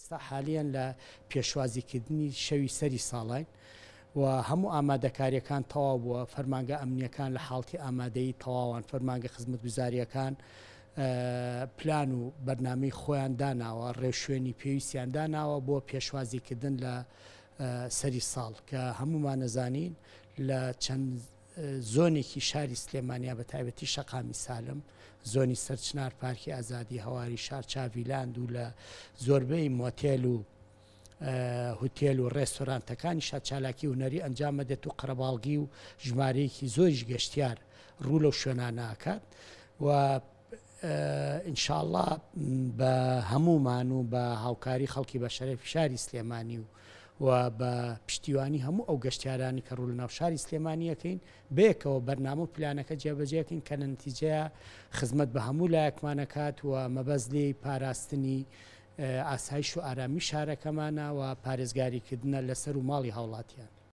ئێستا حالیەن لە پێشوازیکردنی شەوی سەری ساڵین و هەموو ئامادەکارییەکان تەواو بووە، فەرمانگە ئەمنییەکان لە حاڵتی ئامادەیی تەواوان، فەرمانگە خزمەتگوزارییەکان پلان و بەرنامەی خۆیان داناوە، ڕێوشوێنی پێویستیان داناوە بۆ پێشوازیکردن لە سەری ساڵ کە هەموومان ئەزانین لە چەند زۆنێکی شاری سلێمانیا بە تایبەتی شەقامی سالم، زۆنی سەرچنار، پارکی ئازادی، هەواری شار، چاڤیلاند و لە زۆربەی مۆتێل و هوتێل و ڕێستۆرانتەکانیشا چالاکی هونەری ئەنجام ئەدێت و قەرەباڵغی و ژمارەیەکی زۆریش گەشتیار ڕوو لەو شوێنانە ئەکات و ئینشاءاللە بە هەموومان و بە هاوکاری خەڵکی بە شەرەفی شاری سلێمانی و و بە پشتیوانی هەموو ئەو گەشتیارانی کە ڕوو لە ناو شاری سلێمانی ئەکەین بەیەکەوە بەرنامە و پلانەکە جێبەجێکەین کە لە نەتیجەیا خزمەت بە هەموو لایەکمان ئەکات و مەبەست لێی پاراستنی ئاسایش و ئارامی شارەکەمانە و پارێزگاریکردنە لە سەر و ماڵی هاوڵاتیان.